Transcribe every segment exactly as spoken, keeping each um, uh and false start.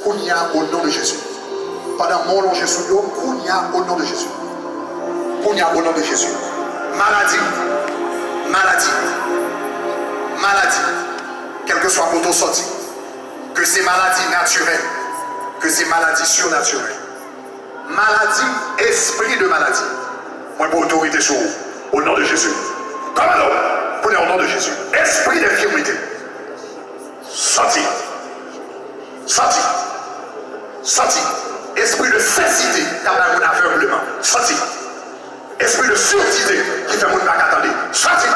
Kounye a, o non de Jezi. Pandan men w lonje sou yo, kounye a, o non de Jezi. Kounye a, o non de Jezi. Maladi, maladi, maladi, kèlkeswa kote w sòti, ke se maladi natirèl, ke se maladi sinatirèl, maladi, espri de maladi, mwen gen otorite sou ou, o non de Jezi. Kòmande w, kounye a, o non de Jezi. Espri denfimite, sòti. Sòti. Sòti. Espri de sesite k ap bay moun avègleman, sòti. Espri de surdite ki fè moun pa ka tande, sòti.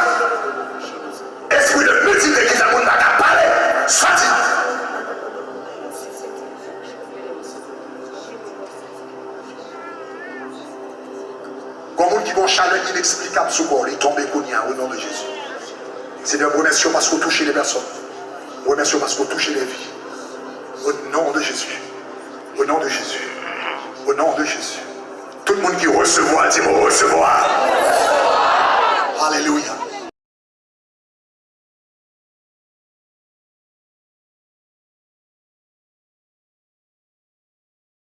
Espri de midite ki fè moun pa ka pale, sòti. Gon moun ki gon chalè ineksplikab sou kò w, li tonbe kounye a, o non de Jezi. Senyè, mwen remèsye w paske w touche de pèsòn. Mwen remèsye w paske w touche de vi. O non de Jezi. O non de Jezi. O non de Jezi. Tout moun ki resevwa, di mwen resevwa. Alelouya.